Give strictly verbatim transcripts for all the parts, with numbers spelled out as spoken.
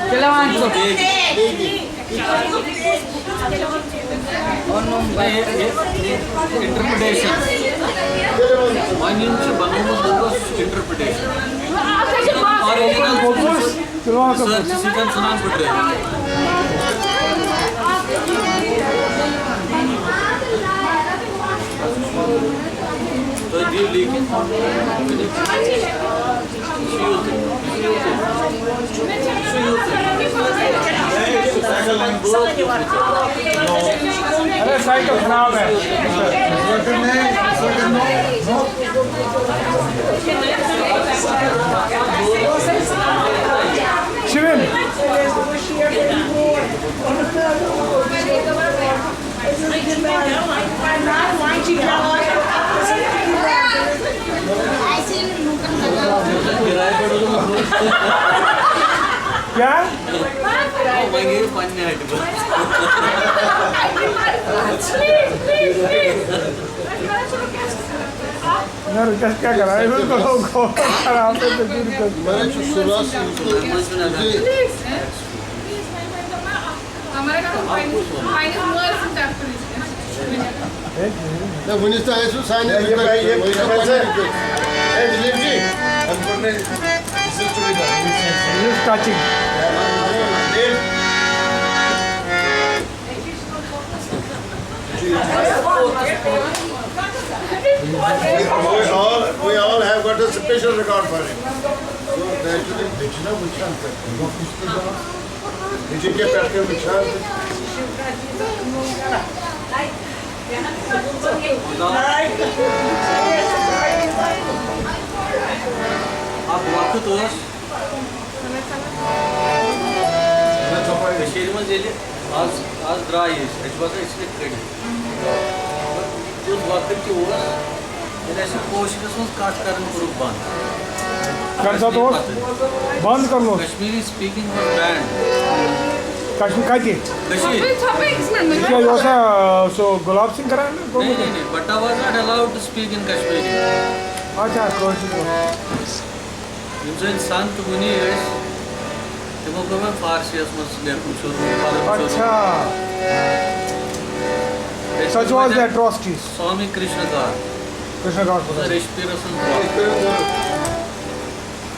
چلو وۄنۍ ژٕ۔ انٹرپریٹیشن۔ وۄنۍ یِم چھِ بنومُت لُکو، سُہ چھُ انٹرپریٹیشن۔ آرجنل چھُ سُہ۔ سۭتۍ چھُنہٕ ژھٕنان پھٕٹرٲوِتھ۔ تُہۍ دِیِو لیکھِتھ۔ سُہ یوٗتُے۔ سُہ یوٗتُے۔ سُہ یوٗتُے۔ ارے سائیکل خراب ہے۔ شیرین۔ کیٛاہ؟ وۄنۍ گٔیے پننہِ ہٹہِ پٮ۪ٹھ۔ نہ، رُکس کیٛاہ کران؟ أمِس گوٚو، گوٚو خراب تہٕ ژےٚ کیٛاہ رُکس؟ مےٚ چھُ شُراہ سُنٛد۔ ہے، نہ، وُنِس تام ٲسِو سانہِ یہ، یہ، یہ، یہ، یہ، یہ، دلیپ جی، ہم کو نے، this is to be done. This is touching. We all, we all have got a special regard for him. So, naturally, بیٚیہِ چھِنہ وٕچھان تۄہہِ۔ یہِ چھِ کیٛاہ پٮ۪ٹھ کَنۍ وٕچھان تہٕ۔ اَکھ وقت اوس کٔشیٖرِ منٛز ییٚلہِ آز، آز درٛاے أسۍ، اَسہِ چھُ باسان أسۍ چھِ کٔڑِتھ۔ تیُتھ وقت تہِ اوس، ییٚلہِ اَسہِ کٲشرِس منٛز کَتھ کَرٕنۍ کوٚرُکھ بنٛد۔ کَمہِ ساتہٕ اوس؟ بنٛد کَرُن اوس؟ Kashmiri speaking was banned. Kashmir کَتہِ؟ کٔشیٖرِ۔ یہِ کیٛاہ، یہِ اوسا، آ، سُہ گۄلاب سِنگھ کران؟ نہیں، نہیں، نہیں، Bhatta was not allowed to speak in Kashmiri. اچھا، کٲشِر پٲٹھۍ۔ یِم زَن سنت مُنی ٲسۍ، تِمو کوٚر وۄنۍ فارسیَس منٛز لیکھُن شروٗع، پَرُن شروٗع۔ اچھا۔ أسۍ such was the atrocities. Swami Krishna Das. Krishna Das. سُہ ریٚشہِ پیٖرَس سٕنٛز کۄل۔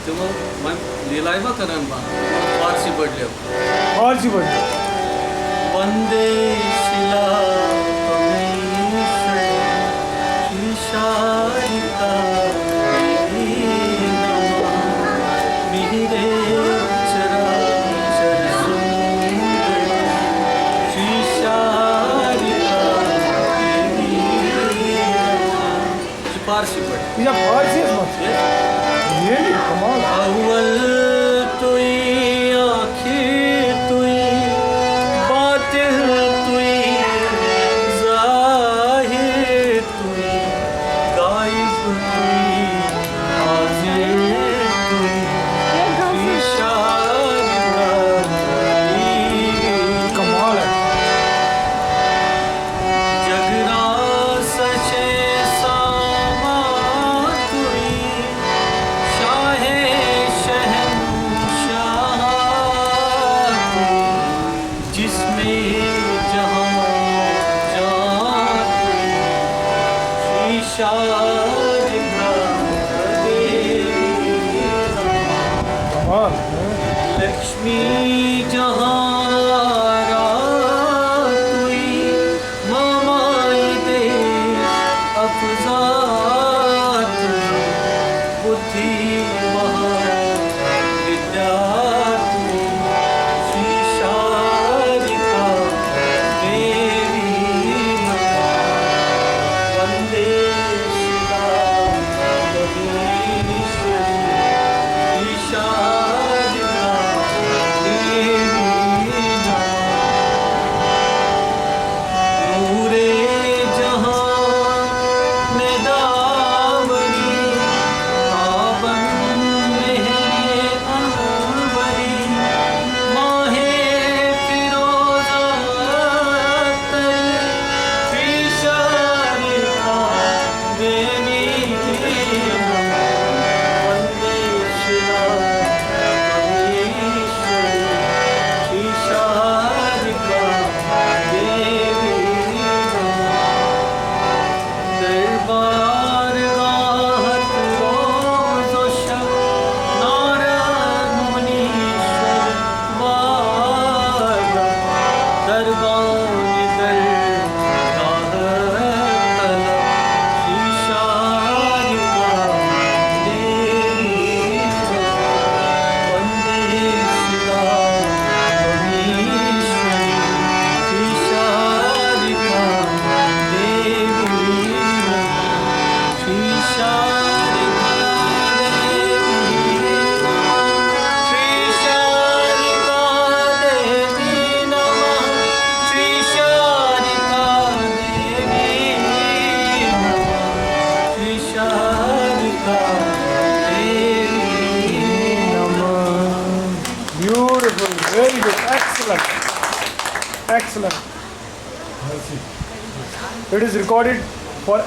تِمو وۄنۍ لیٖلایہِ ما کَران بنٛد؟ فارسی پٲٹھۍ لیکھُن۔ فارسی پٲٹھۍ۔ وندے شِلا پمیشور شِشارِتا میٖرے چرا چر سُندر شِشارِتا۔ یہِ چھِ فارسی پٲٹھۍ۔ یہِ چھا فارسیَس منٛز؟ یہِ؟ ییٚلہِ کمال۔ اول تُہۍ، ٲخِر تُہۍ، باطن تُہۍ، ظٲہِر تُہۍ، غٲیِب تُہۍ، حٲضِر تُہۍ، شِشارِتا۔ کمال ہے۔ جگرا سچے ساما تُہۍ، شاہ شہنشاہ تُہۍ، جسم جہاں جاں تُہۍ، شِشارِتا دیوی۔ کمال۔ لکشمی جہاں تُہۍ، مامائی دیش افزا تُہۍ، بُدھی مہا ودیا تُہۍ، شِشارِتا Devi نمامیہم۔ Vande Very good. Excellent. Excellent. It is recorded for